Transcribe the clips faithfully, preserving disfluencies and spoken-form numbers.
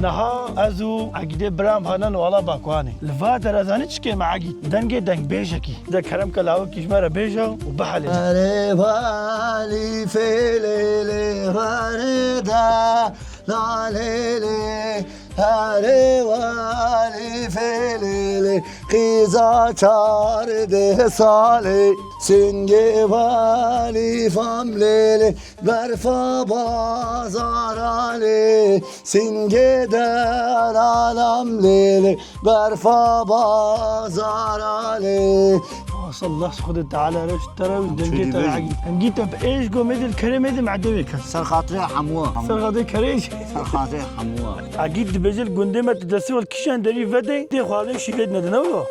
Niha ez û Egîdê biram hanan û ala bakuanê. Li va dera zanî çi kêm Egîd? Dengê dengbêjekî. De kerem ke lawikî ji me re bêje û bihelê. Erê valî fêlêlê herê de lalêlê. Herê walî fêlêlê qîza çardeh salê. Singê valî famlêlê berfa bazara lê. Singê delalam lêlê berfa bazara lê. Maşallah, Xwedê Teala reş te re û dengê te re Egîd. Engî te bi êş go mêdil kerê mêdil me'dewê ket. Ser xatirê hemû. Ser xatirê kerê. Ser xatirê hemû. Egîd dibêje li gundê me tu destê wal kişan derî vedê, tê xwarin şîvêt nedin ew.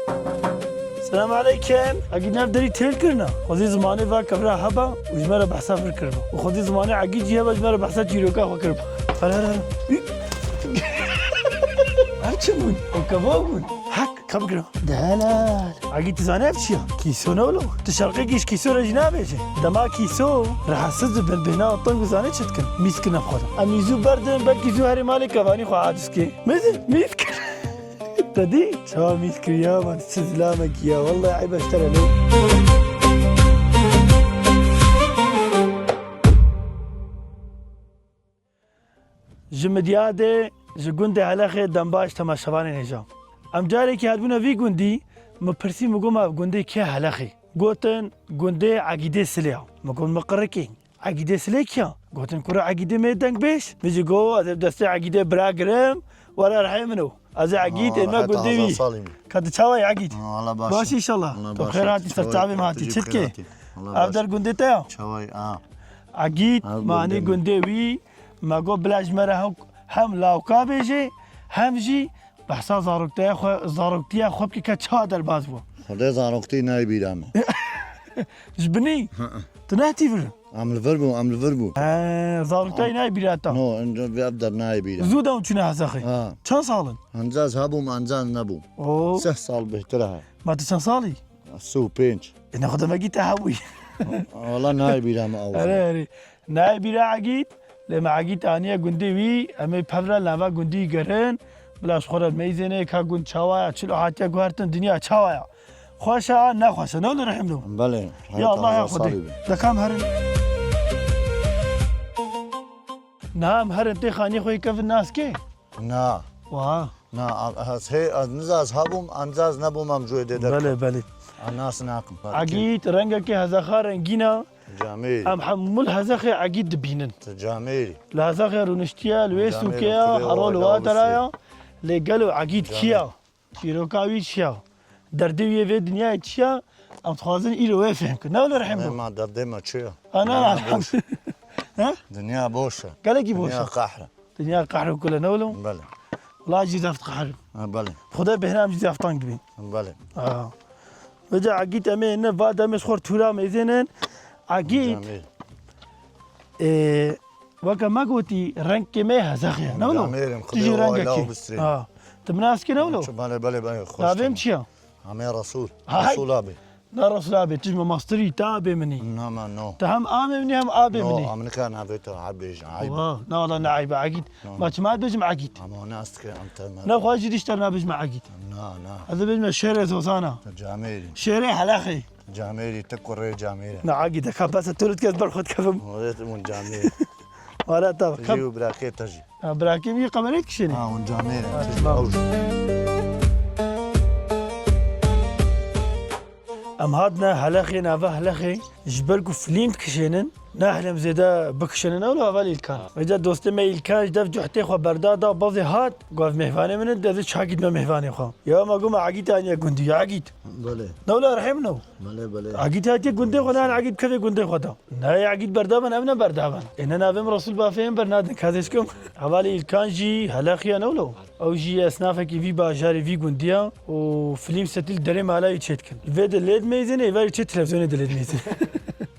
Selam aleykum. Egîd nav derî têl kirina. Xwezî zimanê va kevra heba û ji me re behsa vir kiriba. Û xwezî zimanê Egîd jî heba ji me re behsa çîroka xwe kiriba. Hele hele hele. Ev çi bûn? Ew kevok bûn. Hek, kam kira. Delal. Egîd tu zanî ev çi ya? Kîso ne wilo? Tu şerqekî ji kîso re jî nabêje. Dema kîso rehetsiz dibin, bêhna teng û zanî çi dikin? Mîz kirine bi xwe de. Em mîzû berdin, belkî zû herê malê kevanî xwe aciz kê. Mêzin, mîz kir. Te dî? Çawa mîz kiriya, man çi zilamekî ya. Wallahî eyb e ji te re lê. Ji Midyadê, ji gundê Helexê dembaş temaşevanên hêja. Em carekî hatbûne vî gundî, min pirsî, min got, ma gundê kê Helexê? Gotin, gundê Egîdê Silê ya. Min got, min qirikî. Egîdê Silê kî ya? Gotin, kura Egîdê me dengbêj. Min jî got, ez ê bi destê Egîdê bira girim, were rihê min o. Ez ê Egîd, ê me gundê wî. Ka tu çawa yî Egîd? Wala baş. Baş inşallah. Wala baş. Tu xêr hatî, ser çavê me hatî. Çi dikê? Ev der gundê te ya? Çawa yî, a. Egîd, me anî gundê wî, me got bila ji me re hem, hem lawka bêjê, hem jî behsa zaroktiya xwe, zaroktiya xwe bike ke çawa derbas bû. Xwedê zaroktî nayê bîra me. Ji binî? Hi. Tu nehatî vir? Em li vir bûn, em li vir bûn. He, zaroktayî nayê bîra te. No, ev der nayê bîra. Zû de hûn çûne Hezexê? Ha. Çend sal in? Anca ez hebûm, anca ez nebûm. Oo. Sih sal bêhtir e. Ma tu çend salî? Sî û pênc. E, ne xwe demekî te hebûyî. Wala nayê bîra me ew. Erê, erê. Nayê bîra Egîd, lê me Egîd aniye gundê wî, em ê pevre nava gundî gerin. Bila ji xwe re meyzênê, ka gund çawa ya, çilo hatiye guhertin, dinya çawa ya. Xweş e, nexweş e, ne wilo rehim do. Belê. Ya Allah ya Xwedê. De kam herin. Niha em herin tê xaniyê xwe yê kevin nas kê? Na. Wa. Na, ez hê, ez niza ez hebûm, anca ez nebûm em jûyê dê derkevin. Belê, belê. Ez nas nakim. Egîd, rengekê Hezexa rengîn e. Camêrî. Em hemû li Hezexê Egîd dibînin. Tu camêrî. Li Hezexê rûniştiye, li wê sûkê ye, hero li wa dera ye. Lê gelo Egîd kî ye? Çîroka wî çi ya? Derdê wî yê vê dinyayê çi ya? Em dixwazin îro wê fêhm kin. Ne wilo rehim bû. Ma derdê me çi ya? Ana, elhamdulillah. He? Dinya boş e. Gelekî boş e. Dinya qehr e. Dinya qehr û kul e, ne wilo? Belê. Wala jî zeft qehr. Ha, belê. Xwedê bêhna em jî zeftan dibîn. Belê. Ha. Vêca Egîd em ê ne va demê ji xwe tûra mêzênin. Egîd. Camêrî. Ê, weke me gotî, rengkê me Hezexê ye, ne wilo? Camêrim, tu jî rengekî. Ha. Tu min nas kî, ne wilo? Belê, belê, belê, xweş. Navê min çi ya? Amê Resûl. Hay. Resûl abi. Na Resûl abi, tu ji me mastirî, te abê min î. Na, ma, no. Te hem amê min î, hem abê min î. No, em nika navê te hebêjin, eyb e. Wa, na, wala ne eyb e, Egîd. Ma çima bêjim Egîd? Ama nas dike, em te ne. Ne xwe jî dişter nabêjim Egîd. Na, na. Ez ê bêjim Şêrê Zozana. Tu camêrî. Şêrê Helexê. Camêrî, tu kurê camêrî. Na, Egîd, ka bes e, tu rit kes ber xwe dikevim. Oret mun camêrî. Wala ta. Jî û birakê te jî. Ha, birakê min yê kamerayê dikişênê. Ha, hûn camêrî. Ha, tamam. Em hatine Helexê, nava Helexê, ji ber ku filîm dikişênin, nahilim zêde bikişênin, ew li hevalê Îlkan. Vêca dostê me Îlkan ji dev cuhtê xwe berda da, bazê hat, got, mêvanê min in, de çi Egîd me mêvanê xwe. Ya me got, me Egîd aniye gundî, ya Egîd. Belê. Ne wilo rehê min o. Belê, belê. Egîd hatiye gundê xwe, nan Egîd kevê gundê xwe da. Nayê Egîd berdaban, ev ne berdaban. Ê ne navê min Resûl Bafê em bernadin, ka ez êşkim. Hevalê Îlkan jî Helexî ye, ne wilo? Ew jî esnafekî vî bajarê, vî gundî ya û filîm setî li derê mala wî çêdikin. Li vê de lê dimeyzin, êvarî çê televîzyonê de lê dimeyzin.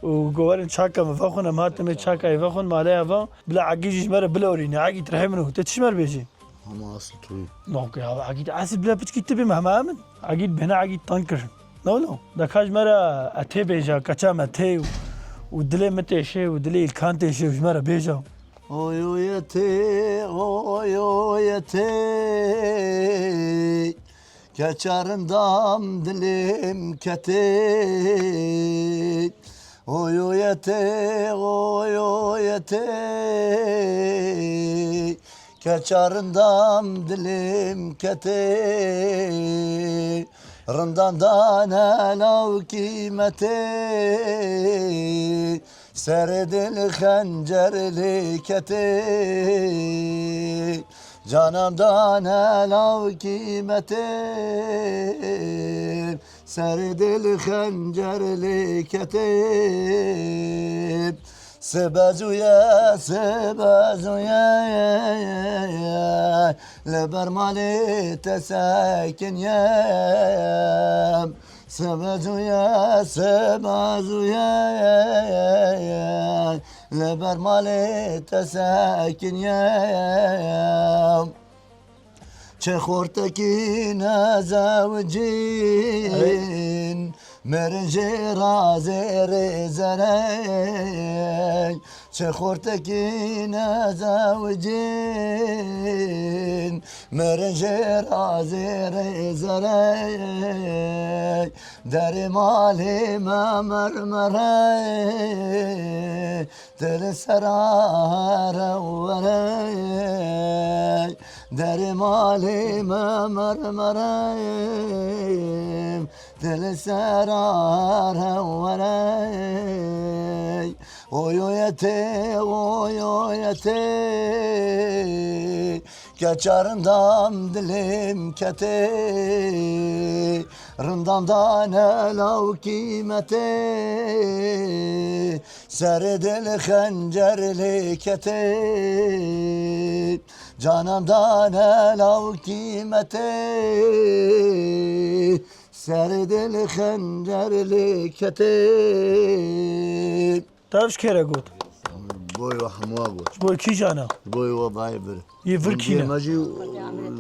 Û gowarin çaka me vexwin, em hatine me çaka ê vexwin, mala ya va, bila Egîd jî ji me re bilorîne, Egîd rehê min o, te çi ji me re bêjî? Hema asl tu. Nok ya, Egîd asl bila piçkî tu bî, me hema min. Egîd bêhna Egîd teng kirin. Ne wilo? De ka ji me re etê bêje, keça me tê û, û dilê min têşê û dilê Îlkan têşê û ji me re bêje. Oy, oy, etê, oy, oy, etê. Keçarindam dilim ketê. Oy, oy, etê, oy, oy, etê. Keçarindam dilim ketê. Rindan dane law kîmetê. Serê dil xencer lê ketê. Canan dane law kîmetê. Serê dil xencer lê ketê. Sibe zû ye, sibe zû ye. Li ber malê te sekiniyem. Sibe zû ye, sibe zû ye, li ber malê te sekiniyem. Çi xortekî nezewicîn, mirin jê razê rêzerey. Çi xortekî nezewicîn, mirin jê razê rêzerey. Derê malê me mermerey, dil sera here werey. Derê malê me mermerey, dil sera here werey. Oy, oy, etê, oy, oy, etê. Keçarindam dilim ketê. Rindan dane law kîmetê. Serê dil xencer lê ketê. Canan dane law kîmetê. Serê dil xencer lê ketê. Te ev ji kê re got? Boy we hemûa got. Ji boy kîjan e? Ji boy we bayê vir. Yê vir kî ne? Me jî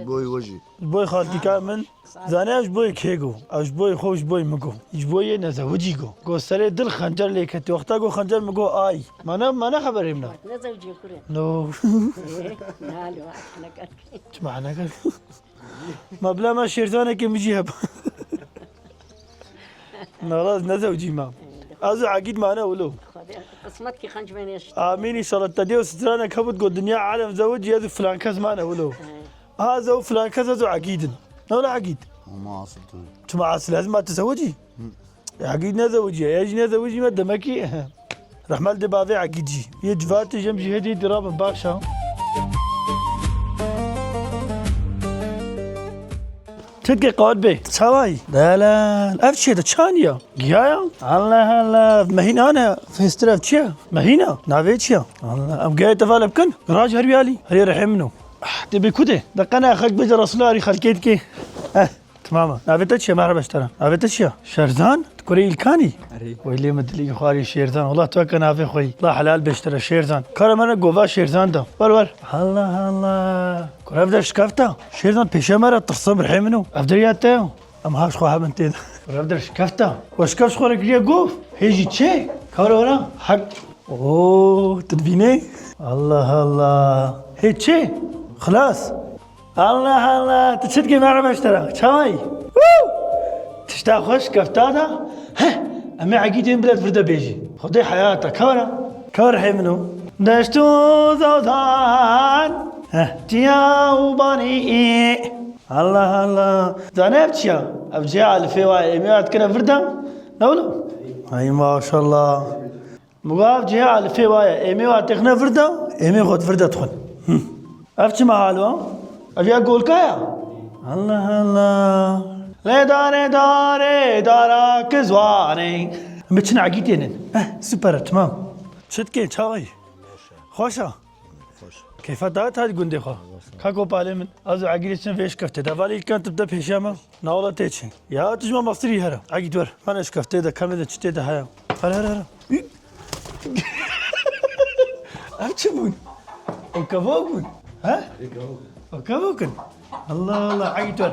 boy we jî. Ji boy xaltîka min. Zanî ev ji boy kê got? Ev ji boy xwe, ji boy min got. Ji boy yê nezewicî got. Got serê dil xencer lê ketî. Wexta got xencer min got ay. Mane, mane xeberê min e. Nezewicî kurê. No. Nalo, nalo. Çima neke? Ma bila me şêrzanekê min jî heba. Nala ez nezewcî ma. Ez û Egîd mane wilo. Xwedê qismet kî xenc me nêşt. Amîn înşallah. Te dê û stranek hebût got dinya alem zewicî ez û filan kes mane wilo. He. Ha ez û filan kes ez û Egîd in. Ne wila Egîd? Ama asıl tu. Çima asıl ez ma tu zewicî? Hı. Egîd nezewicî. Ez jî nezewicî me demekî. Rehmet de bavê Egîd jî. Yê civatê jem jî hêdî dirabin baxşa. Çitke qat bê. Çawayî? Delal. Ev çi de çaniya? Giya ya? Allah Allah. Mehîna ne? Festir ev çi ya? Mehîna. Navê çi ya? Allah. Em gaya tevalê bikin. Raj her wî alî. Herê rehê min o. Ah, tê bê ku de? De qena xelk bêje Resulallah xelkê dike. Eh. Tamam. Navê te çi ye? Merhaba ji te re. Navê te çi ye? Şerzan? Tu kurê Îlkanî? Erê. Wey lê min dilî xwarî Şêrzan. Wela tu weke navê xwe yî. Wela helal be ji te re Şêrzan. Kara me re gova Şêrzan da. Wer wer. Allah Allah. Kur ev der şikefta. Şêrzan pêşe me re tirsim rihê min o. Ev der ya te yo. Em ha ji xwe hebin tê de. Kur ev der şikefta. We şikeft ji xwe re kiriye gov. Hê jî çê? Kara wera. Hek. Oo, tu dibînê? Allah Allah. Hê çê? Xilas. Allah Allah, tu çi dikî merheba ji te re? Çawa yî? Woo! Tişta xweş, kefta da. Heh, em ê Egîdên bilet vir de bêjî. Xwedê heyata, ka were? Ka were hê min o. Deşt û zozan. Heh, çiya û banî. Allah Allah. Zane ev çiya? Ev cihê alifê wa ye, êmê wa dikine vir de. Ne wilo? Ay maşallah. Min got, ev cihê alifê wa ye. Êmê wa têxine vir de, êmê xwe di vir de dixwin. Hı. Ev çima halo? Ev ya golka ya? Allah Allah. Lê darê darê dara ki ziwanê. Em biçin Egîdê nin. Eh, super, tamam. Çi dikê, çawa yî? Xweş e? Keyfa dayet hadi gundê xwe. Ka kopalê min. Ez û Egîdê çin vê şikeftê de. Valî Îlkan tu bi de pêşiya me. Na wala tê çi? Ya tu ji me mestirî here. Egîd wer. Hane şikeftê de, kemê de, çitê de heye. Here, here, here. Ev çi bûn? O kevok bûn. He? O kevok in. Allah Allah. Egîd wer.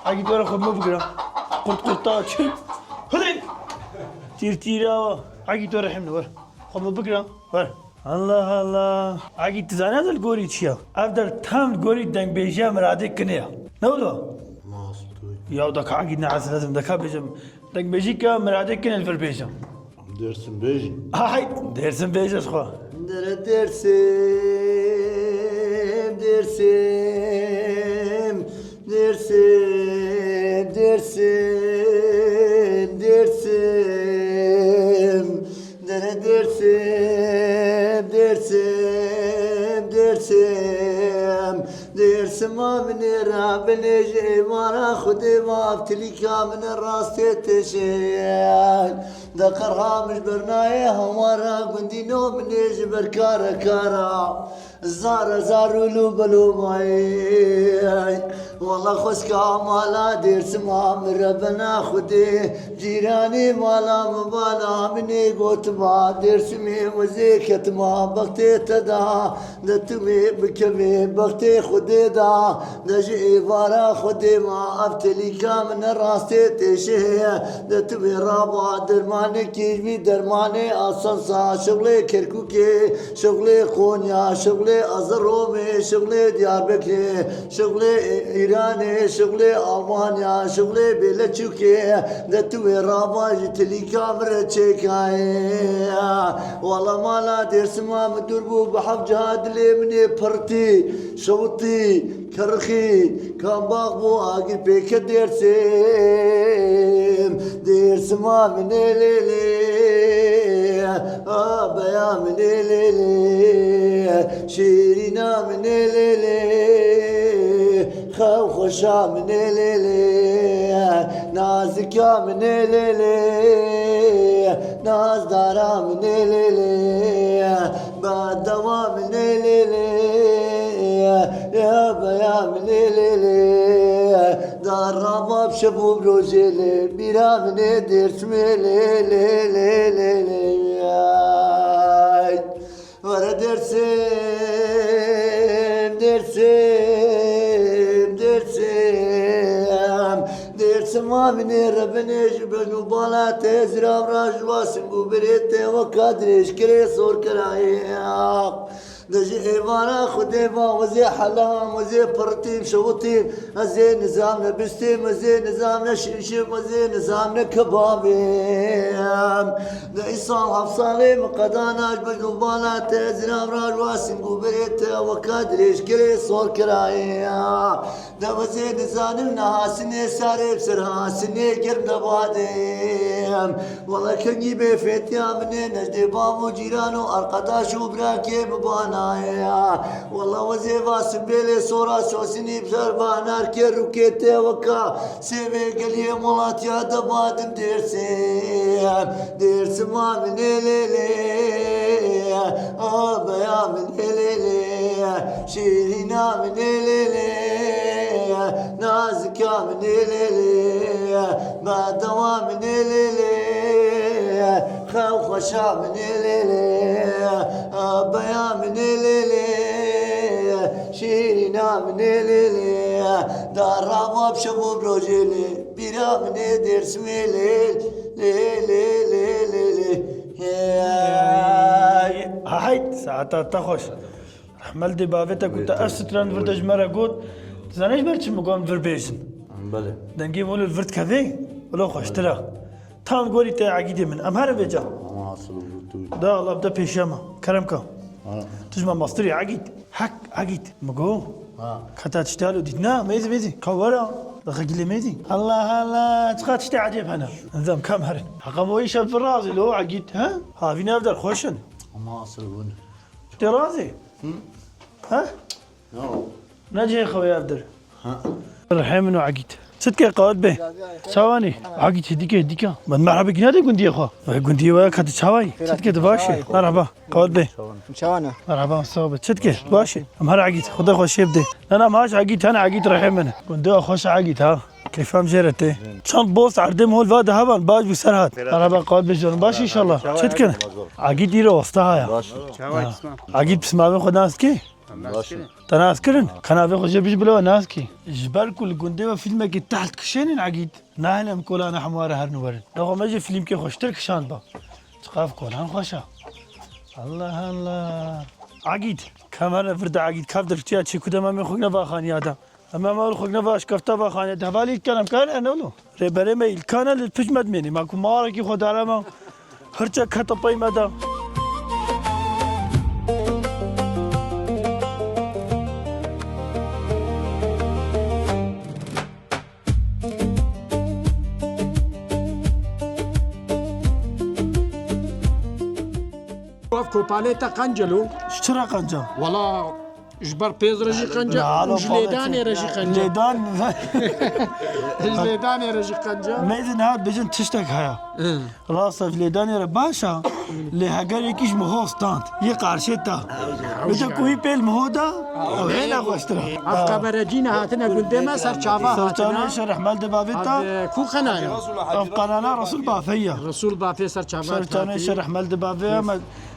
Egîd wer xwe me bigire. Qurt qurta çi? Hadi. Tîr tîra. Egîd wer hemle wer. Xwe me bigire. Wer. Allah Allah. Agî, tu zanî ev li gorî çi ye? Ev der tam li gorî dengbêjiya Miradê Kinê ye. Ne wilo? Nasıl? Ya deka Agî ne esilazim deka bêjim. Dengbêjî ke Miradê Kinê li vir bêjim. Dersim bêjî. Ay, Dersim bêje ji xwe. Dere Dersim, Dersim, Dersim, Dersim, Dersim. Dere Dersim, Dersim, Dersim. Dersima min ê rabinê ji êvara Xwedê va tilîka min e rastê têşê. De qerha min ji ber nayê hewara gundîno min ê ji ber kare kara. Zare zarûlû belûmayê. Wala xweska mala Dêrsima min rebena Xwedê. Cîranê mala min bala min ê gotima Dêrsimê wezê ketima bextê te da. De tu wê bikevê bextê Xwedê da. De ji êvara Xwedê ma ev telîka min e rastê têşê. De tu wê raba dermanekî ji vî dermanê Asansa, şixulê Kerkûkê, şixulê Qonya, şixulê Erzeromê, şixulê Diyarbekirê, şixulê Îranê, şixulê Almanya, şixulê Bêleçûkê. De tu wê raba ji tilîka min re çêkayê. Wala mala Dêrsima min dûr bû bi heft ciha dilê min ê pirtî, şewitî. Kerxî, kambax bû agir pêke Dêrsim. Dêrsima min ê lê lê, abeya min ê lê lê, şîrîna min ê lê lê, xew xweşa min ê lê lê, nazika min ê lê lê, nazdara min ê lê lê. Ba dewa min ê lê lê, ya beya min ê lê lê. Da rava bi şev û bi rojê lê, bîra min ê Dêrsimê lê, lê, lê, lê, lê. Ay. Were Dêrsim, Dêrsim, Dêrsim. Dêrsima min ê rebinê ji ben û bala te zirav ra ji wa sing û birê te weka dirêjkirê sorkirayê. De ji êvara Xwedê va wezê helam, wezê pirtîm, şewitîm, ez ê nizam ne bistêm, ez ê nizam ne şîşim, ez ê nizam ne kebabêm. De îsal heft salê min qedana ji bin û bala te, zirav ra ji wa sing û birê te, weka dirêjkirê sorkirayê. De wezê nizanim nehasinê sarê bi ser hasinê germ de badêm. Wele kengî bê fêtiya min ê nejdê bav û cîran û arqedaş û birakê bi banayê. Wele wezê va simbêlê sora sosinî bi ser banar kê rûkê tê weka sêvê geliyê Malatya de badim Dêrsim. Dêrsima min ê lê lê, abeya min ê lê lê, şîrîna min ê lê lê, nazika min ê lê lê, bedewa min ê lê lê, xew xweşa min ê lê lê, abeya min ê lê lê, şîrîna min ê lê lê, da rava bi şev û bi rojê lê, bîra min ê Dêrsimê lê, lê, lê, lê, lê, lê. Hey. Hey, saeta te xweş. Rehmel dê bavê te ku te ev stran vir de ji me re got. Tu zanî ji ber çi min got em vir bêjin? Belê. Dengê min li vir dikevê, wilo xweştir e. Tam gorî te Egîdê min. Em herin vêca. Ama asıl bu tu. Da Allah bi te pêşiya me. Kerem ka. Ha. Tu ji me mastirî Egîd. Hek Egîd. Mi got. Ha. Kata tiştê alo dît. Na, mêzî, mêzî. Ka wera. Daxilê mêzî. Allah Allah. Çiqa tiştê ecêb hene. Nizam kam herin. Heqa bo îşe vir razî lo Egîd. Ha? Havîn ev der xweş in. Ama asıl bu. Tê razî? Hı? Ha? Ne cihê xew ev dir. Ha. Rihê min û Egîd. Çi dike qawet bê? Çawanî? Egîd hêdîke hêdîke. Ben merhaba kî nade gundiyê xwe. Ve gundiyê we ka tu çawayî? Çi dike tu baş î? Merhaba. Qawet bê. Çawan e? Merhaba, sağ ol. Çi dike? Baş î? Em her Egîd. Xuda xweşiyê bide. Na, na, em haş Egîd, hene Egîd rihê min. Gundê we xweş Egîd ha. Keyfam jê re tê. Çend bost erdê min hol va de hevan, baş bû Serhat. Merhaba, qawet bê canım. Baş inşallah. Çi dikin? Egîd îro wasta haya. Çawa Ha. Egîd pismavê xwe nas kê? Baş. Te nas kirin? Kanavê xwe jê bij bilo nas kî. Ji ber ku li gundê we fîlmekî teht kişênin Egîd. Nahêlin em kolana hemû re herin werin. Daxwe me jî fîlmkê xweştir kişand ba. Çiqaf kolan xweş e. Allah Allah. Agîd, kamera virde Agîd, kav dirtiya çê ku dema me xwe ne va xaniya da. Em ema xwe ne va şkefta va xaniya da. Hevalî kerem kar e ne lo. Rêberê me îlkana li pişt me dimênî. Ma ku marekî xwe dare me. Hirçe kete pey me de. Ev kopalê te qenc e lo? Ji çi re qenc e? Wala ji ber pêz re jî qenc e û ji lêdanê re jî qenc e. Lêdan. Ji lêdanê re jî qenc e. Mêzin ha dibêjin tiştek heye. Hı. Rast e, lêdanê re baş e, lê heger yekî ji miho stand, yê qarşê te. Bide ku wî pêl miho da, ew hêna xweştir e. Ev qeberecîne hatine gundê me, ser çava hatine. Serçavê şer rehmel de bavê te. Ev, e, ku qenal e? Ev qenala Resul Bafê ye. Resul Bafê ser çava. Serçavê şer rehmel de bavê ye, me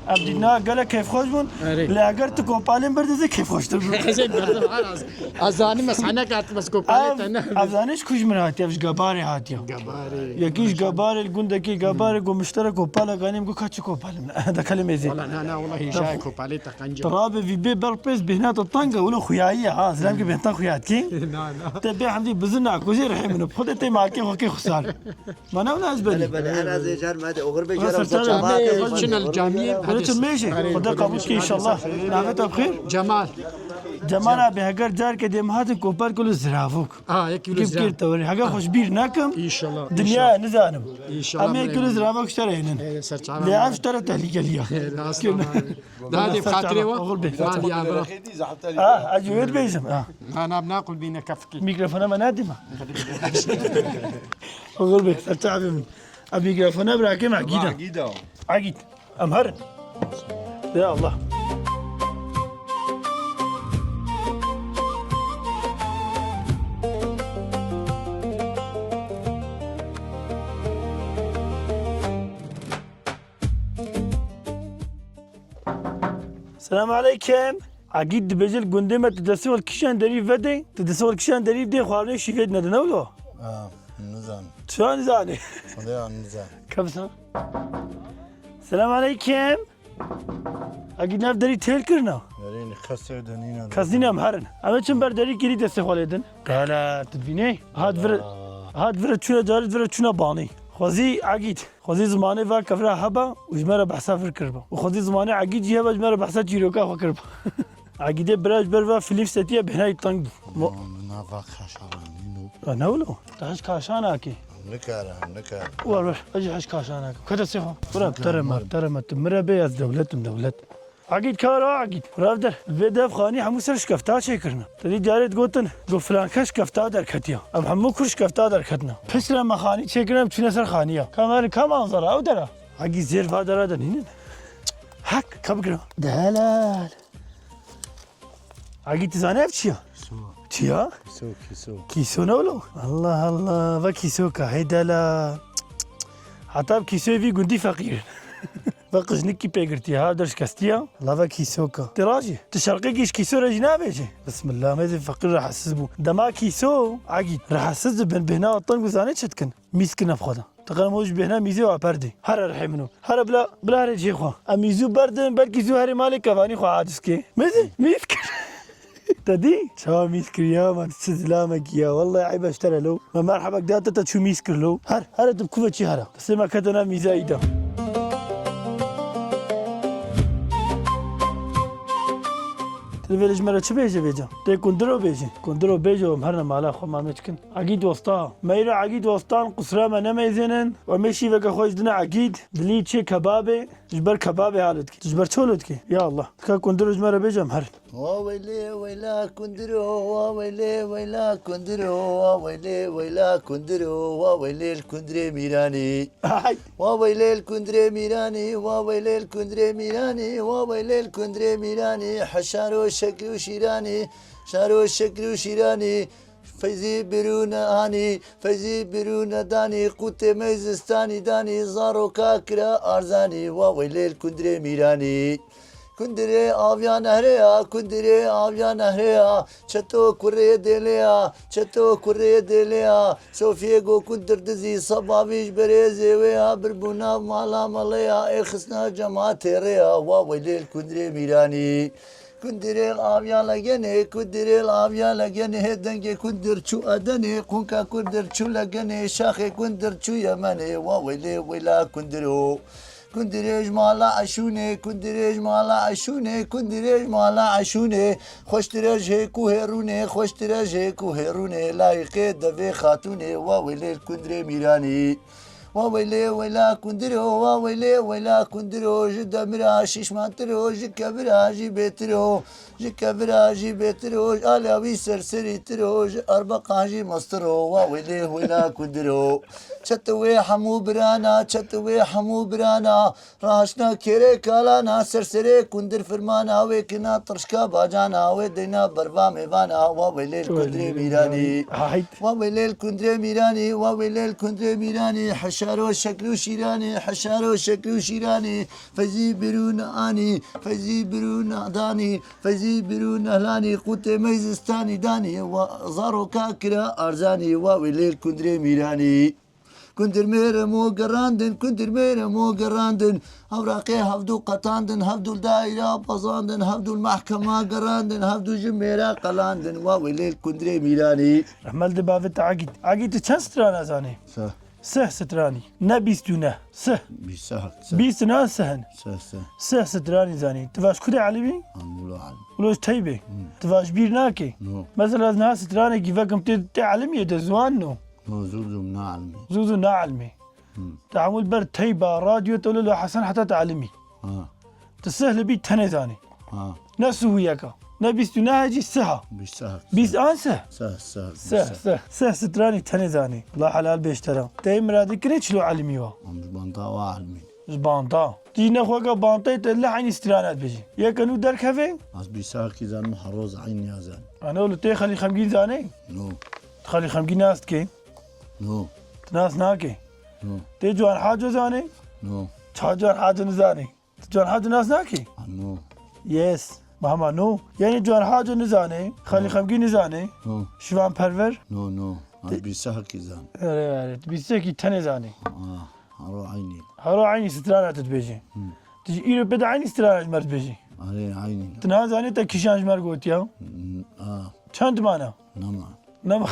ev dîna gelek kêfxweş bûn. Erê. Lê heger tu kopalên birdizî kêfxweştir bû. Ez ê berdim, her az. Ez zanim ez henek hatim, ez kopalê te ne. Ev zanî ji ku ji min hatiye, ev ji Gebarê hatiye. Gebarê. Yekî ji Gebarê, li gundekî Gebarê, got miştere kopalek anîm, got ka çi kopalim? Dekelê mêzê. Wala na, na, wala hîjayê kopalê te qenc e. Tu rabê vî bê ber pêz bêhna te teng e, wilo xuyayiye ha, zilam ki bêhna te xuya dikî. Na, na. Te bê hemdî bizin nakuzê rihê min, xwedê tê malkê xwe kê xusar. Ma ne wina ez benî. Bele, bele, en az êcar me de oxir be. Wala jara serçavê, serçavê, me, çin el camiyê. Wala çi mêjê. Erê, xwedê qebûl ke inşallah. Navê te bi xêr? Cemal. Cemal abi, heger carke dê me hatin kopar kilo ziravok. Ha, yek kilo zirav. Kim kir te were? Heger xweş bîr nekim. İnşallah. Dinya nizanim. İnşallah. Em yek kilo ziravok ji te re hênin. Ee, serçavê. Lê ev ji te re tehlikeliya. Ee, rast. Daha dê xatirê wa. Oxir be. Hadi ya bra. Ha, ez wê dibêjim. Ha. Na, na, na, qul bîne kefkî. Mikrofona me nedî me. Oxir be, serçavê min. Ev mikrofona bira kêm Egîd e. Egîd e. Egîd. Em herin. Ya Allah. Selam aleykum. Egîd dibêje li gundê me tu destê xwe li kişan derî vedê, tu destê xwe li kişan derî dê xwarinê şîvê dinedin, ne wilo? Ha, nizanim. Çiya nizanî? Xwedê ya nizan. Kevsa. Selam aleykum. Egîd nav derî têl kirina? Derî ni kesê de nîne. Kes nîne em herin. Em ê çin ber derî kirî destê xwe lê din. Gala, tu dibînê? Hat vir, hat vir çûne carit vir çûne banî. Xwezî Egîd. Xwezî zimanê va kevra heba û ji me re behsa vir kiriba. Û xwezî zimanê Egîd jî heba ji me re behsa çîroka xwe kiriba. Egîdê bira ji ber va fîlm setiye bêhnayî teng bû. Mo- Nava kaşaran nîno. Ya ne wilo? Tu hiş kaşan akî. Nikare, nikare. Wer wer, ez jî hiş kaşan akî. Kete sê xwe. Bira, tere me, tere me, tu mire bê ez dewletim, dewlet. Egîd kara Egîd. Rav der. Vê dev xanî hemû ser şkefta çêkirine. Te dî carê digotin, got filan kes şkefta derketiya. Em hemû kur şkefta derketina. Piştre me xanî çêkirine, em çûne ser xaniya. Kamerin ka manzara, ew dera. Egîd zêr va dera de nînin. Hek, ka bikira. Delal. Egîd tu zanî ev çi ya? Kîso. Çi ya? Kîso, kîso. Kîso ne wilo? Allah Allah, ve kîso ka, hey delal. Heta bi kîsoyê vî gundî feqîr in. Ve qijnikî pê girtiye, ha der şikestiye. La ve kîso ka. Tê rajî. Tu şerqekî ji kîso re jî nabêjî. Bismillah, mêzê feqîr rehetsiz bû. Dema kîso, Egîd, rehetsiz dibin, bêhna teng û zanê çi dikin? Mîz kine bi xwe de. Ti qenem o ji bêhna mîzê wa perdê. Here rihê min o. Here bila, bila here cihê xwe. Em mîzû berdin, belkî zû herê malê kevanî xwe adiz kê. Mêzê, mîz kir. Te dî? Çawa mîz kiriya, man çi zilamekî ya. Wallahî eyb e ji te re lo. Me merhebek da te, te çû mîz kir lo. Her, here tu bi kuve çî here. Destê me kete nav mîza îda. Tu divê ji me re çi bêje vêca? Tê kundiro bêje. Kundiro bêje û em herine mala xwe, ma me çikin. Egîd westa. Meyra Egîd westan qusra me nemeyzênin. Û em ê şîveke xwe ji dine Egîd. Dilî çê kebabê. Ji ber kebabê halo dikî. Tu ji ber çi halo dikî? Ya Allah. Tika kundiro ji me re bêje em herin. Wa weylê weyla kundiro, wa weylê weyla kundiro, wa weylê weyla kundiro, wa weylê li kundirê mîranî. Ay. Wa weylê li kundirê mîranî, wa weylê li kundirê mîranî, wa weylê li kundirê mîranî. Heşaro şekri û şîranî, şaro şekri û şîranî. Feyzî birûne anî, feyzî birûne danî, qûtê me zistanî danî, zaroka kira arzanî, wa weylê li kundirê mîranî. Kundirê aviya nehrê ya, kundirê aviya nehrê ya, çeto kurê dêlê ya, çeto kurê dêlê ya. Sofiyê go kundir dizî, sebavî ji berê zêwê ya, birbûna mala malê ya, ê xisna cema têrê ya, wa welê li kundirê mîranî. Kundirê aviya legenê, kundirê aviya legenê, dengê kundir çû Edenê, qûnka kundir çû legenê, şaxê kundir çû Yemenê, wa welê wela kundiro. Kundirê ji mala Eşûnê, kundirê ji mala Eşûnê, kundirê ji mala Eşûnê. Xweştir e ji hêk û hêrûnê, xweştir e ji hêk û hêrûnê. Layîqê devê xatûnê, wa welê li kundirê mîranî. Wa welê wela kundiro, wa welê wela kundiro. Ji demira şîşmantir o, ji kevira jî bêtir o. Ji kevira jî bêtir o, ji alawî serserîtir o, ji erbeqan jî mestir o, wa welê wela kundir o. Çet wê hemû birana, çet wê hemû birana, rahaşna kêrê kalana, serserê kundir firmana, wê kina tirşka bacana, wê deyna berva mêvana, wa welê li kundirê mîranî. Wa welê li kundirê mîranî, wa welê li kundirê mîranî, heşaro şekil û şîranî, heşaro şekil û şîranî, fezî birûn anî, fezî birûn danî, Fezî birû nehlanî, qûtê me zistanî danî, wa zaroka kira arzanî, wa welê li kundirê mîranî. Kundir mêremo gerandin, kundir mêremo gerandin. Hewraqê hevdû qetandin, hevdû li daîra bazandin, hevdû li mehkema gerandin, hevdû ji mêra qelandin, wa welê li kundirê mîranî. Rehmel di bavê te Egîd. Egîd, tu çend strana zanî? Seh. Seh stranî. Ne bîst û neh. Seh. Bîst seh. Bîst na seh in. Seh, seh. Seh stranî zanî. Tu vaş kudê elimî? An wilo elim. Wilo ji teybê. Hmm. Tu vaş bîr nakê. No. Mesela ez niha stranekî vekim tê, tê elimiyê de ziwan no. No, zû zû na elimî. Zû zû na elimî. Hmm. Tu hemû li ber teyba, radyo, tu li Hesen heta tu elimî. Ha. Tu sih li bî tenê zanî. Ha. Ne sihûyeka. Ne bîst û neh jî siha. Bîst sih. Bîst an sih? Sih, sih, sih, sih. Sih stranî tenê zanî. Allah helal bêj te re. Te yê miradî kirê çilo elimî wa? Em ji banta wa elimî. Ji banta. Tî ne xwe ke bantayê te leh eynî strana dibêjî. Yeke nû derkeve? Ez bîst sihekî zanim, her roz eynî ya zan. Ano li tê Xelîl Xemgîn zanê? No. Tu Xelîl Xemgîn nas dikê? No. Tu nas nakê? No. Tê Ciwan Haco zanê? No. Ça Ciwan Haco nizanê? Tu Ciwan Haco nas nakî? Ah, no. Yes. Mahma no. Yani Ciwan Haco nizane, Xalî Xemgî nizane, No. Şivan Perver. No, no. Te- Abi sehkî zan. Erê, erê. Tu bîstekî tenê zanî. Ah, haro aynî. Haro aynî strana tu dibêjî. Hmm. Tu ji îro pê de aynî strana ji me dibêjî. Arê, aynî. Tu niha zanî te kîjan ji me gotiya? Hmm, ah. Çend mana? Nema. Nema.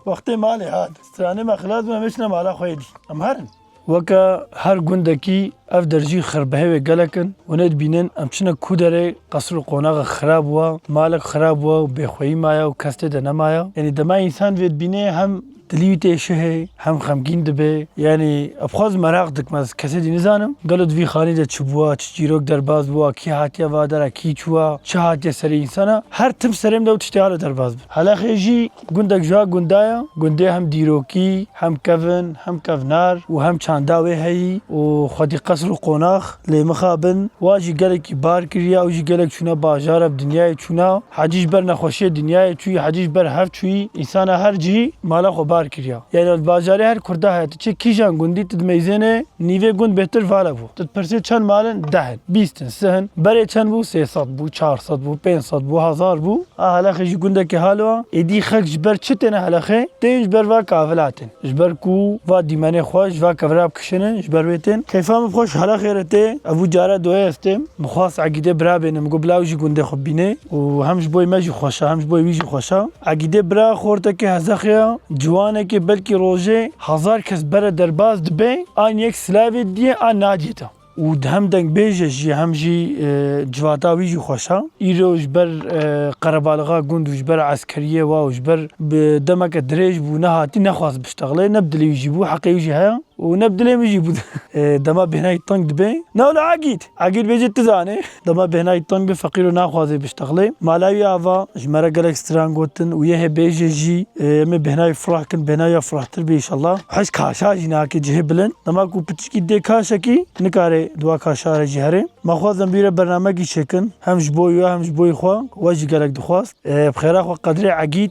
Wextê malê hat. Stranê me xilas bû, em ê çine mala xwe yê dî. Em herin. Weke her gundekî ev der jî xirbehê wê gelek in. Hûn ê dibînin, em çine ku derê qesr û qonaxa xirab bûa, malek xirab bûa û bêxweyî maya û kes tê de nemaya. Yanî dema însan vê dibîne hem dilî wî tê şihê, hem xemgîn dibe. Yanî, ez xwaz meraq dikim, ez kesê dî nizanim. Gelo di vî xanî de çi bûa, çi çîrok derbas bûa, kî hatiye va dera, kî çûa, çi hatiye serê însana. Her tim serê min de ew tiştê halo derbas bin. Helexê jî gundek ji ha gunda ye. Gundê hem dîrokî, hem kevin, hem kevnar û hem çanda wê heyî û xwedî qesr û qonax lê mixabin. Wa jî gelekî bar kiriya, ew jî gelek çûne bajar, ev dinyayê çûna. Hecî ji ber nexweşiyê dinyayê çûyî, hecî ji ber hev çûyî, însana her cihî mala xwe bar kiriya. Yani, li bajarê her kurda heye, tu çi kîjan gundî, tu dimeyzêne, nîvê gund bêtir vala bû. Tu dipirsê çend mal in? Deh in, bîst in, sih in. Berê çend bû? Sê sed bû, çar sed bû, pênc sed bû, hezar bû. A helexê jî gundekê halo a. Êdî xelk ji ber çi têne helexê? Tên ji ber va kavila tên. Ji ber ku va dîmenê xwe ji va kevira bikişînin, ji ber wê tên. Keyfa min xweş helexê re tê. Ev û cara doye ez têm. Min xwest Egîdê bira bêne. Min got bila ew jî gundê xwe bîne. Û hem ji boy me jî xweş e, hem ji boy wî jî xweş e. Egîdê bira xortekê hezexê ye. Ciwanekê belkî rojê hezar kes bere derbas dibe. An yek silavê diyê, an nadiyê te. Û hem dengbêj e jî, hem jî, e, civata wî jî xweş e. Îro ji ber, e, qerebalixa gund û ji ber eskeriyê wa û ji ber bi demeke dirêj bû, nehatî, nexwast biştexile, ne bi dilê wî jî bû, heqê wî jî heye û ne bi dilê min jî bû. E, dema bêhnayî teng dibe. Ne wele Egîd. Egîd bêje tu zanê. Dema bêhnayî teng be, feqîro naxwaze biştexile. Mala wî ava, ji me re gelek stran gotin û yê hê bêje jî, e, em ê bêhnayî firah kin, bêhnayî ya firahtir be înşallah. Hiç kaşa jî nake cihê bilind. Dema ku piçikî dê kaşekî, nikare di wa kaşa re jî here. Me xwest em bîre bernamekî çêkin. Hem ji bo wî, hem ji bo xwe. We jî gelek dixwest. E, bi xêra xwe qedrê Egîd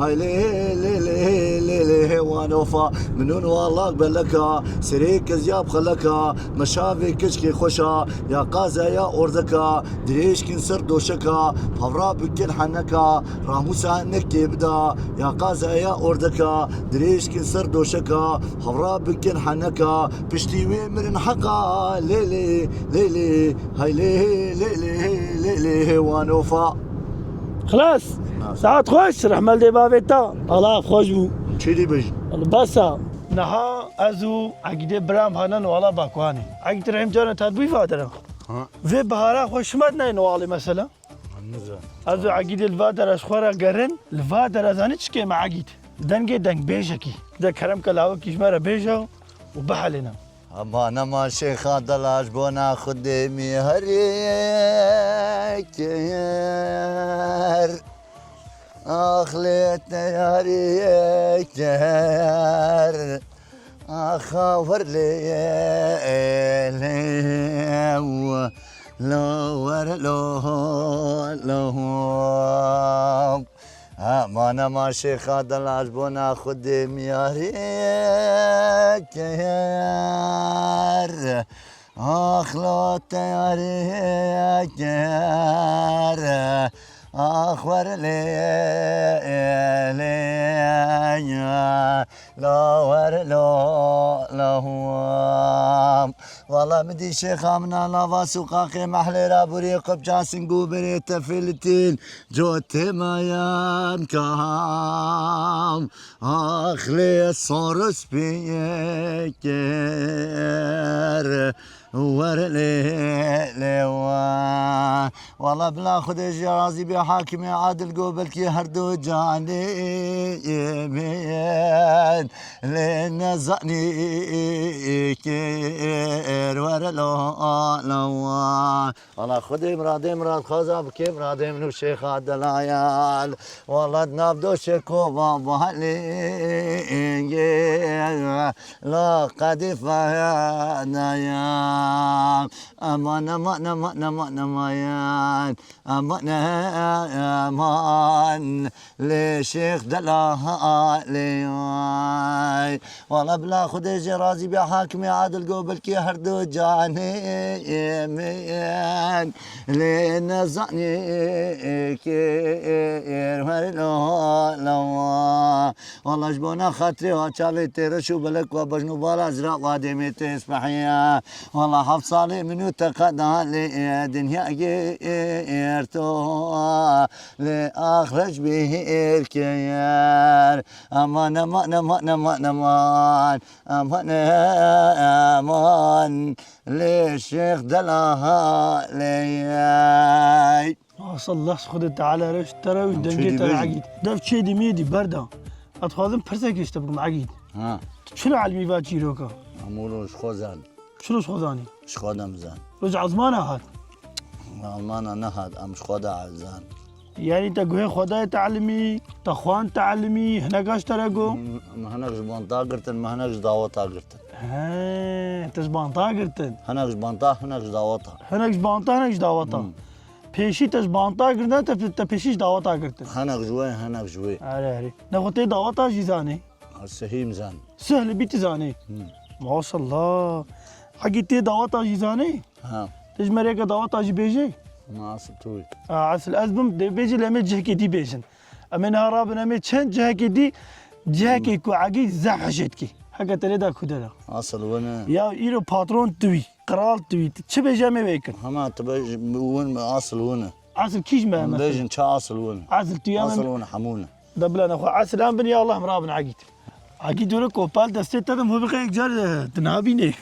Hay lê, lê, lê, lê, lê, wanofa, min û walak beleka, serê kezya bi xeleka, meşavê keçkê xweşa, ya qazeya ordeka, dirêjkin ser doşeka, hevra bikin heneka, ramûsa nekê bida, ya qazeya ordeka, dirêjkin ser doşeka, hevra bikin heneka, piştî wê mirin heqa, lê, lê, lê, lê, hay lê, lê, lê, lê, lê, wanofa. Xilas. Xilas. Saet xweş, rehmet dê bavê te. Allah xweş bû. Çi dî bêjî? Besa. Niha ez û Egîdê biram hanin û Allah bakwanê. Egîd Rehîm cana te bûyî vadera. Ha. Vê bihara xwe şima nayên walê mesela? Nizan. Ez û Egîdê li vadera ji xwe re gerin, li vadera zanî çi kêm e Egîd? Dengê dengbêjekî. De kerem ke lawikî ji me re bêje û bihelêne. Hema nema şêxa dela ji bona Xwedê mî herê kir. Ax lê te yarê kir. Axa wer lê lê lo wer lo lo. Hema nema şêxa dela ji bona Xwedê mî yarê kir. Ax lo te yarê kir. Ax wer lê lê lo wer lo lo. Wala min dî şêxa min a nava sûqaxê mehlê ra burî qipça singû birê tefiltîn. Cotê me yan kam, ax lê sor û spî kir, wer lê lê wa. Wala bila Xwedê jî razî bê, hakimê adil go belkî her du canê min lê nezanî kir, wer lo lo wa. Wala Xwedê miradê miradxwaza bike miradê min û şêxa delayal. Wala di nav doşê kova valê la qedîfa daya. Eman, eman, eman, eman, eman. Eman, eman. Lê şêx dela halê. Wala bila Xwedê jê razî be, hakimê adil go belkî her du canê min lê nezanî kir, her lo lo. Wala ji bona xatirê wa çavê têriş û belek wa bejn û bala zira wa demê tê spehiya. Wala heft salê min û te qeda lê dinya girto. Lê axreç bihêr kir. Eman, eman, eman, eman, eman. Eman, eman. Lê şêx dela halê. Maşallah, Xwedê Teala reş te re û dengê te re Egîd. Dev çê dî mê dî berda. Ez dixwazim pirsekê ji te bikim Egîd. Ha. Tu çilo elmî va çîroka? Em wilo ji xwe zan. Çilo ji xwe zanî? Ji xwe de min zan. Wilo ji ezmana hat? Ezmana nehat, em ji xwe de zan. Yanî te guhê xwe dayê telimî, te xwend telimî, hineka ji te re got? Min hinek ji banta girtin, min hinek ji daweta girtin. He, te ji banta girtin. Hinek ji banta, hinek ji daweta. Hinek ji banta, hinek ji daweta. Hmm. Pêşî te ji banta girtin, te, te pêşî ji daweta girtin. Hinek ji wê, hinek ji wê. Erê, erê. Nexwe tê daweta jî zanî? Sihîm zan. Sihlibî tu zanî? Hmm. Maşallah. Hegî tê daweta jî zanî? Ha. Te ji me rêke daweta jî bêjê? Ma esil tu. A, esil ez bim, dê bêjî lê em ê cihekê dî bêjin. Em ê niha rabin, em ê çend cihekê dî, cihekê ku Egîd zehf hişê dikî. Heke te lê da ku dera. Esil win e. Ya îro patron tu wî, qral tu wî. Tu çi bêjî em ê wê kin. Hema tu bêjî win, esil win e. Esil kî ji me em mesela? Bêjin çi esil win e. Esil tu ya me. Esil win e, hemû ne. De bila nexwe esil em bin ya Allah em rabin Egîd. Egîd were kopal destê te de hû biqe yek car, e, tu nabînê.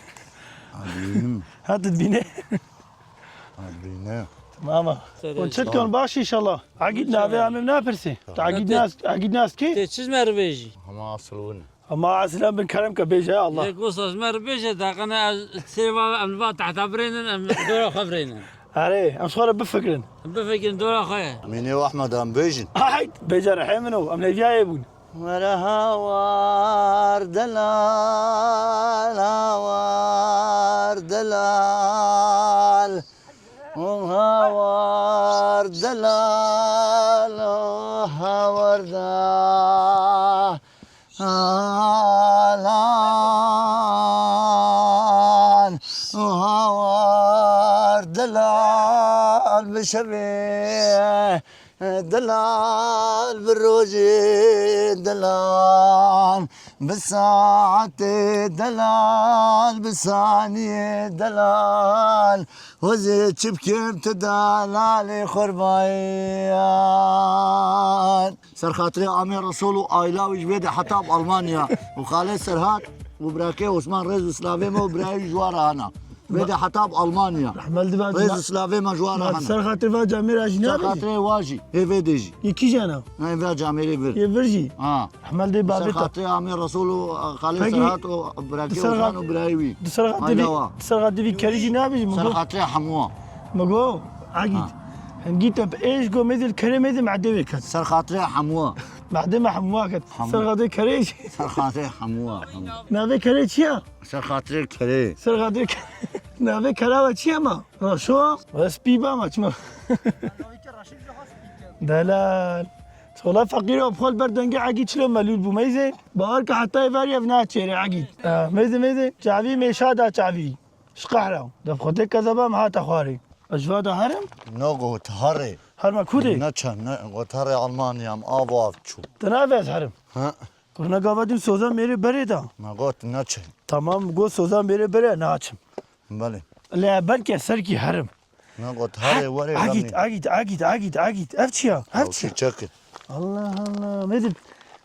Abînim. Ha tu dibînê. Abîne. Tamam. Serê. Hûn çi dikin baş inşallah. Egîd navê em ê napirsê. Tu Egîd nas, Egîd nas kî? Tê çi ji me re bêjî? Hema esil win. Hema esil em bin kerem ke bêje Allah. Yek wisa ji me re bêje, daqene ez sê va em va tehta birênin, em dora xwe birênin. Erê, em ji xwe re bifikirin. Bifikirin dora xwe. Mînê û Ehmed em bêjin. Hayt, bêje rehê min o, em lêviyayê bûn. Were hawar delal, hawar delal. Hawar delal, hawar delal. Şevê delal, bi rojê delal, bi saetê delal, bi saniyê delal. Hozê çi bikim tu delalê xurbayan. Ser xatirê Amê Resul û aîla wî ji vê de heta bi Almanya û xalê Serhat û birakê Osman rêz û silavê me û birayê wî ji wan re hene. Vê de heta bi Almanya. Rehmel dibe. Rêz û silavê me ji wan re hene. Ser xatir va camêra jî nabêjî. Ser xatirê wa jî. Hê vê de jî. Yê kîjan e? Hê vê camêrê vir. Yê vir jî. Ha. Rehmel dê babê te. Ser xatirê Amê Resul û xalê Serhat û birakê Osman û birayê wî. Di ser xatirê vî, di ser xatirê vî kerî jî nabêjî. Ser xatirê hemû. Min got, Egîd. Hingî te bi êş go mêzê li kerê mêzê mehdê wê ket. Ser xatirê hemû. Mehdê me hemû ket. Ser xatirê kerê jî. Ser xatirê hemû. Navê kerê çi ye? Ser xatirê kerê. Ser xatirê kerê. Navê kera we çi ye ma? Reşo? We spî ba ma çima? Delal. Sola feqîr û xol ber dengê Egîd çilo melûl bû meyzê. Bahar ke heta êvarî ev naçêrê Egîd. Eh, meyzê, meyzê. Çavî mêşa da çavî. Ji qehra. Dev xwedê kezeba me hate xwarê. Ez ji va de herim? No got herê. Herma kudê? Neçe, ne, got herê Almanya em av av çû. Te navê ez herim. Ha. Kurna gava dîm soza mêrê berê da. Me got neçe. Tamam, got soza mêrê berê naçim. Belê. Lê belkî serkî herim. Me got herê werê Egîd, Egîd, Egîd, Egîd, Egîd. Ev çi ya? Ev çi ya? Çiçek e. Allah Allah. Mêzê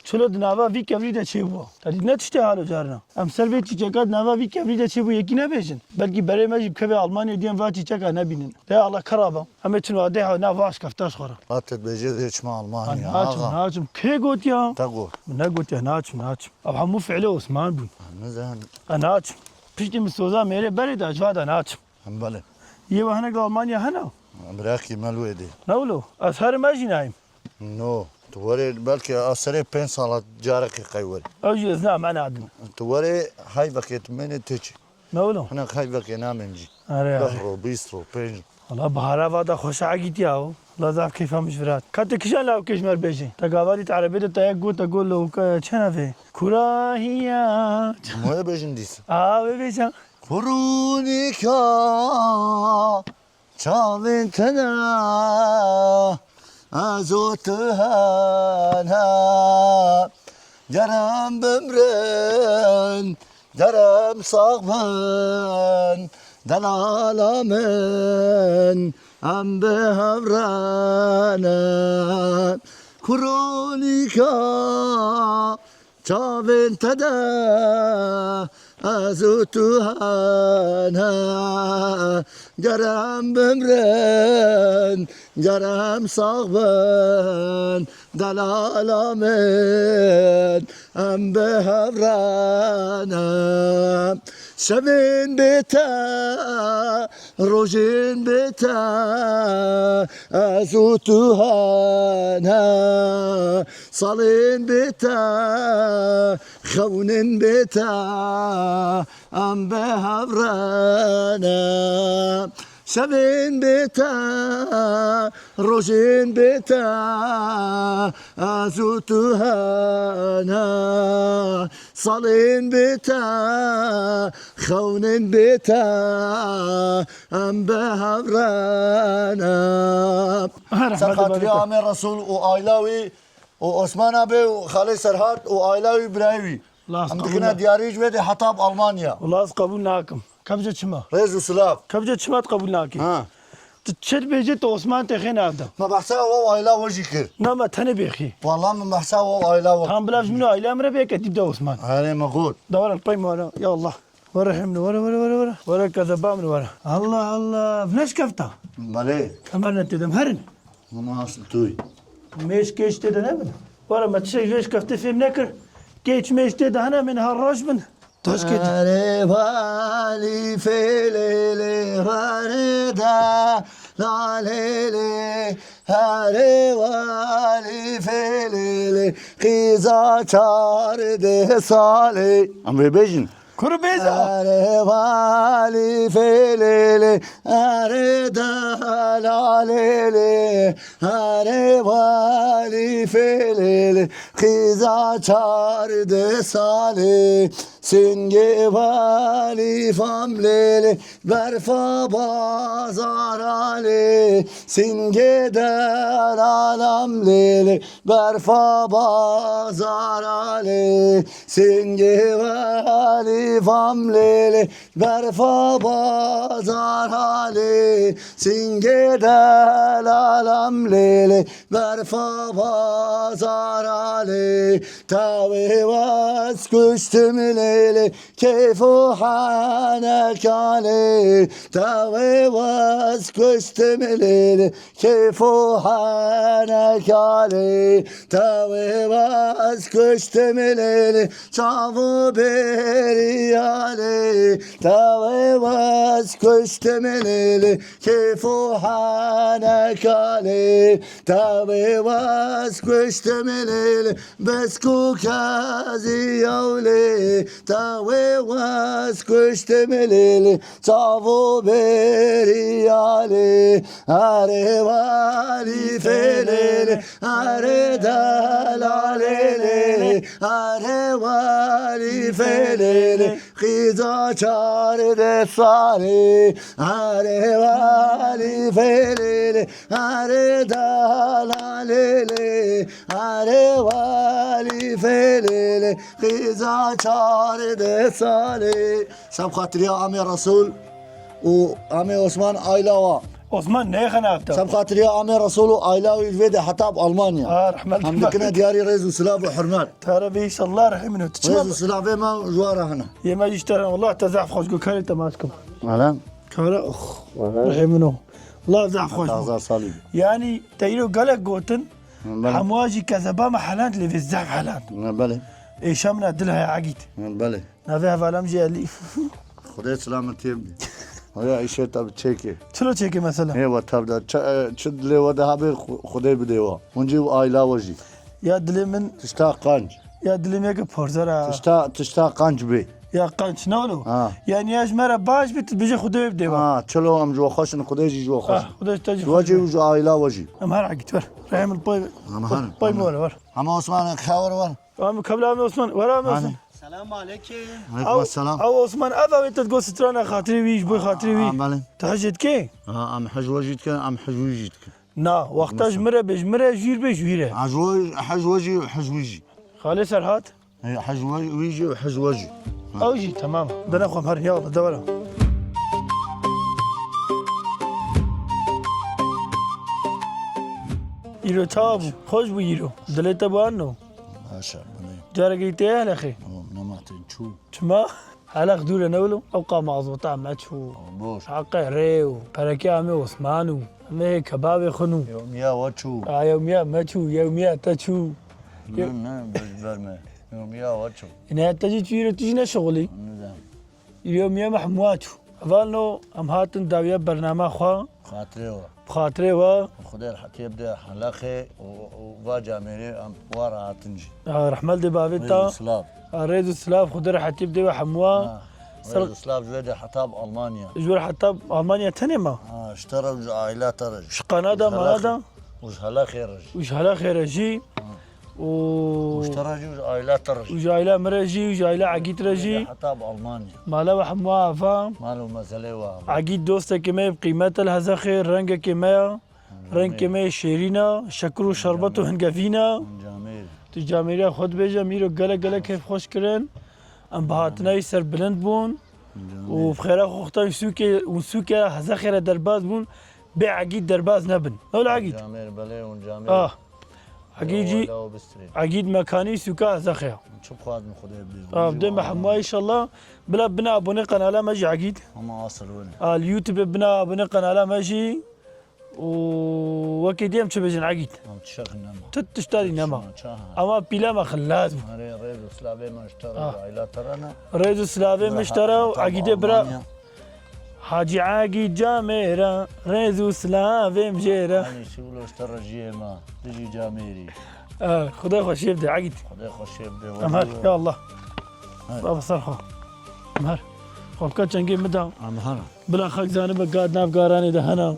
çilo di nava vî kevrî de çêbû. Te dît ne tiştê halo carina. Em ser vê çîçeka di nava vî kevrî de çêbû yekî nebêjin. Belkî berê me jî bi kevê Almanya diyen va çîçeka nebînin. Lê Allah keraba. Em ê çin wa dê nav vaş keftaş xwe re. Hate dibêje dê çima Almanya, axa. Naçim, naçim. Kê gotiya? Te got. Min negotiya, naçim, naçim. Ev hemû fiilê Osman bûn. Nizan. E, naçim. Piştî min soza mêrê berê da, ji va da naçim. Em belê. Yê we hinek li Almanya hene? Birakî me li wê dê. Ne wilo? Ez herim ez jî nayêm. No. Tu werê belkî a serê pênc sala carekê qey werê. Ew jî ez nam, ez nadim. Tu werê heyvekê tu mênê tê çi? Ne wilo? Hinek heyvekê namên jî. Are, are. Deh ro, bîst ro, pênc ro. Wala bihara va da xweşa Egîd ya o. Wala zaf keyfa min ji vir hat. Ka te kîjan lawkê ji me re bêjê? Te gava dît erebê de te yek got, te got lawka çi navê? Kurahiya. Wê bêjin dîsa. A, wê bêja. Kurûnîka çavên te ne, ez û tu hene. Ger em bimrin, ger em sax bin, delala min, em bi hev re ne. Kurûnîka çavên te de ez û tu hene. Ger em bimrin, ger em sax bin, delala min, em bi hev re ne. Şevên bê te, rojên bê te, ez û tu hene. Salên bê te, xewnên bê te, em bi hev re ne. Şevên bê te, rojên bê te, ez û tu hene. Salên bê te, xewnên bê te, em bi hev re ne. Ser xatirê Amê Resul û aîla wî û Osman abê û xalê Serhat û aîla wî birayê wî. Em dikine diyarî ji vê dê heta bi Almanya. Wala ez qebûl nakim. Kevce çima? Rêz û silav. Kevce çima tu qebûl nakî? Ha. Tu çi dibêjî tu Osman têxê nav de. Me behsa we û aîla we jî kir. Na me tenê bêxî. Wala min behsa we û aîla we. Tam bila ji min û aîla min re bêke dîp de Osman. Erê me got. Dawara pey me were. Ya Allah. Were hemle, were, were, were, were. Were kezeba min were. Allah, Allah. Neşkefta. Belê. Kemer ne têdem herin. Ama asıl tuy. Mêş kêş tê de nebin. Were me tişek vêş kefte fêm nekir. Kêç mêş tê de hene min her roj bin. Taş kêt. Erê valî fêlêlê were da lalêlê. Erê valî fêlêlê qîza çardeh salê. Em vê bêjin. Kur bêza. Erê valî fêlêlê, erê delalêlê, erê valî fêlêlê, qîza çardeh salê. Singê welî fam lêlê, berfa bazara lê. Singê delalam lêlê, berfa bazara lê. Singê welî fam lêlê, berfa bazara lê. Singê delalam lêlê, berfa bazara lê. Tawê wez kuştim lêlê, keyf û haneka lê. Tawê wez kuştim lêlê, keyf û haneka lê. Tawê wez kuştim lêlê, çav û bêriya lê. Tawê wez kuştim lêlê, keyf û haneka lê. Tawê wez kuştim lêlê, besk û keziya lê. Tawê wez kuştim lêlê, çav û bêriya lê. Erê welî fê lêlê, erê delalê lê. Erê welî fê lêlê, qîza çardeh salê. Erê welî fê lêlê, erê delalê lê. Erê welî fê lêlê, qîza çardeh salê. Seb xatiriya amê Resûl û amê Osman ayla wa. Osman ne xenafta? Seb xatiriya amê Resûl û ayla wî ji vê de heta bi Almanya. Ha, rehmet. Em dikine diyarî rêz û silav û hurmet. Te re be inşallah rehîmin û tu çima. Rêz û silavê me ji wa re hene. Yê me jî ji te re. Wallah te zehf xweş got, karê te maç kim. Wala. Kara, oh. Wala. Rehîmin o. Wallah zehf xweş bû. Heta hezar salî. Yani te îro gelek gotin. Belê. Hemûa jî kezeba me heland lê vê zehf heland. Belê. Êşa min a dil heye Egîd. Belê. Navê hevalam jî Elî. Xwedê selametiyê bidê. Hoya îşê te bi çêkê. Çilo çêkê mesela? Hê we tev de. Çi, e, çi dilê we de hebê Xu-, Xwedê bidê we. Hûn jî û aîla we jî. Ya dilê min. Tişta qenc. Ya dilê min yeke porzera. Tişta, tişta qenc bê. Ya qenc ne wilo? Ha. Yani ya ji me re baş bê, tu dibêje Xwedê wê bidê we. Ha, çilo em ji we xweş in, Xwedê jî ji we xweş. Ha, Xwedê ji te jî xweş be. Ji we jî û ji aîla we jî. Em her Egîd wer. Rehîmin pay. Em her. Pay min wer, wer. Hema Osman, xewer wer. Am kabla Amê Osman, wera Amê Osman. Selam aleykum. Aleykum selam. Ew Osman, ev avê te digot strana xatirê wî, ji bo xatirê wî. Ha, belê. Tu hej dikê? Ha, em hej we jî dikin, em hej wî jî dikin. Na, wexta ji min re bê, ji min re, ji wî re bê, ji wî re. Ha, ji we, hej we jî, hej wî jî. Xalê Serhat? He, hej we, wî jî, hej we jî. Ha. Ew jî, temam. Dene xwe her, ya Allah, de were. Îro çawa bû? Xweş bû îro. Dilê te bû anno? Baş e, binê. Carekê tê hele xê? Tamam, nema tên çû. Çima? Heleq dûr e ne wilo? Ew qa mazota me çû. Boş. Heqê rê û perekê Amê Osman û. Em ê kebabê xwin û. Yewmiya we çû. A, yewmiya me çû, yewmiya te çû. Ne, ne, boş ver me. Yewmiya we çû. Ne, te jî çû, tu jî ne şixulî. Nizam. Yewmiya me hemûa çû. Hevalno, em hatin dawiya bernama xwe. Xatirê we. Bi xatirê we. Xwedê rehetiyê bide Helexê û, û va camêrê em wa re hatin jî. Ha, rehmet dê bavê ta. Rêz û silav. Ha, rêz û silav, Xwedê rehetiyê bide we hemûa. Ha, rêz û silav ji wê de heta bi Almanya. Ji wê heta bi Almanya tenê ma? Ha, ji te re û ji aîla te re jî. Ji qanada manada? Û ji Helexê re jî. Û ji Helexê re jî. Ha. Û û ji te re jî û ji aîla te re jî. Û ji aîla min re jî û ji aîla Egîd re jî. Heta bi Almanya. Mala we hemû ava. Mal û mezelê we ava. Egîd dostekî me ye bi qîmet el Hezexê, rengekê me ya. Rengekê me yê şêrîn a, şekir û şerbet û hingevîn a. Camêr. Tu camêriya xwe dibêje, em îro gelek gelek keyf xweş kirin. Em bi hatina wî serbilind bûn. Û bi xêra xwe xwestin sûkê, û sûkê Hezexê re derbas bûn. Bê Egîd derbas nebin. Ewle Egîd. Camêr, belê, hûn camêr. Ah. Egîd jî, Egîd mekanî sûka Hezexê ya. Çi bixwazin Xwedê bidê. Ah, dê me hemû inşallah. Bila bina abone qenala me jî Egîd. Ama asıl win. Ah, li YouTube bina abone qenala me jî. Û wekî diyem çi bêjin Egîd. Em tişek nema. Tu tiştarî nema. Ama pîla me xilas bû. Erê, rêz û silavê me ji te re, aîla te re ne. Rêz û silavê min ji te re û Egîdê bira. Hacî Egîd camêra, rêz û silavê min jê re. Anî şûlo ji te re jiyê me, tu jî camêrî. Eh, Xwedê xweşiyê bide, Egîd. Xwedê xweşiyê bide. Em her, ya Allah. Baba ser xwe. Em her. Xwe bike çengê min de. Em her. Bila xelk zanibe gad nav garanê de hene.